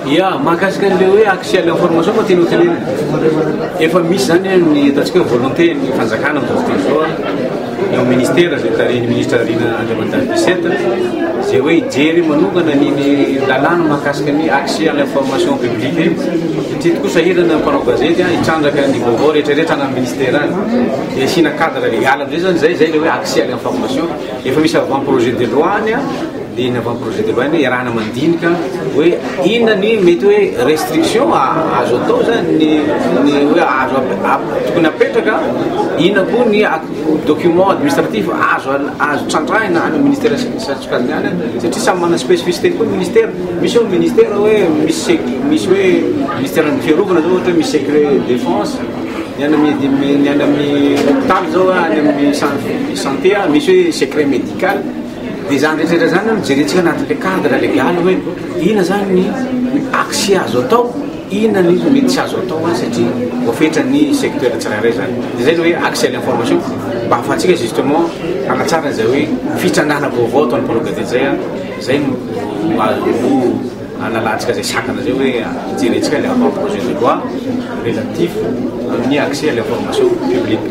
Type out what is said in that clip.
Ya, mahakasika an'ilay hoe accès à l'information moa tianao tenenina. Efa misy zany ny ataontsika hoe volonté ny fanjakana amin'izao fotoana izao an, eo amin'ny ministère izay tarihin'ny ministre Rina Andriamanjato Lisette, izay hoe hijery manokana an'iny lalàna mahakasika ny accès à l'information publique iny. Satria tokoa sahirana ny mpanao gazety an, hitrandraka ny vaovao rehetrarehetra any amin'ny ministère any. Dia asiana cadre légal amin'izay zany izay, izay ilay hoe accès à l'information. Efa misy avant projet de loi any an. Dia iny avant projet de loi iny iarahana mandinika hoe inona ny mety hoe restriction azo atao zany ny ny hoe azo tokony apetraka, inona koa ny document administratif azo azo trandrahina any amin'ny ministère isan-tsokajiny any satria samy manana spécificité koa ny ministère. Misy hoe ministère hoe misy misy hoe ministère-n'ny fiarovana zao ohatra hoe misy secret défense, ny any amin'ny ny any amin'ny hôpitaly zao any amin'ny santé misy hoe secret médical. Dia izany rehetra rehetra izany no jerentsika anatin'ilay cadre légal hoe inona izany ny accès azo atao, inona ny mety tsy azo atao an, satria voafetra ny secteur tsirairay izany. Dia izay ilay hoe accès à l'information mba ahafahantsika justement hanatsara an'izay hoe fitrandrahana vaovao ataon'ny mpanao gazety izay an, izay no azo hanalantsika izay sakana izay hoe jerentsika ilay avant projet de loi relatif amin'ny accès à l'information publique.